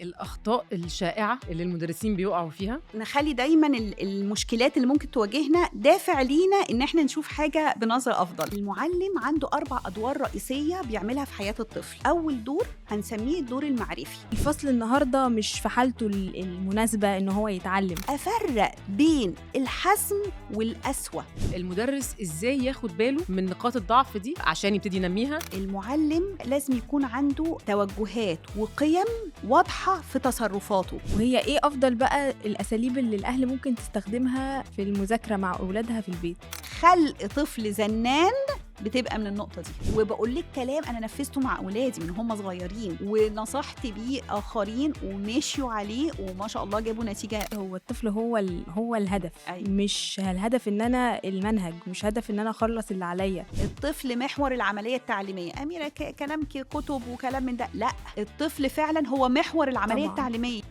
الأخطاء الشائعة اللي المدرسين بيقعوا فيها. نخلي دايما المشكلات اللي ممكن تواجهنا دافع لينا ان احنا نشوف حاجة بنظره افضل. المعلم عنده 4 ادوار رئيسية بيعملها في حياة الطفل. اول دور هنسميه الدور المعرفي. الفصل النهارده مش في حالته المناسبة ان هو يتعلم. افرق بين الحزم والقسوة. المدرس ازاي ياخد باله من نقاط الضعف دي عشان يبتدي ينميها؟ المعلم لازم يكون عنده توجهات وقيم واضحة في تصرفاته. وهي ايه افضل بقى الاساليب اللي الاهل ممكن تستخدمها في المذاكرة مع اولادها في البيت؟ خلق طفل زنان بتبقى من النقطة دي. وبقول لك كلام أنا نفذته مع أولادي من هم صغيرين ونصحت بيه آخرين ومشيوا عليه وما شاء الله جابوا نتيجة. هو الطفل هو الهدف. أيوة. مش الهدف ان انا المنهج، مش هدف ان انا اخلص اللي عليا. الطفل محور العملية التعليمية. أميرة كلام كتب وكلام من ده، لا، الطفل فعلا هو محور العملية طبعاً. التعليمية.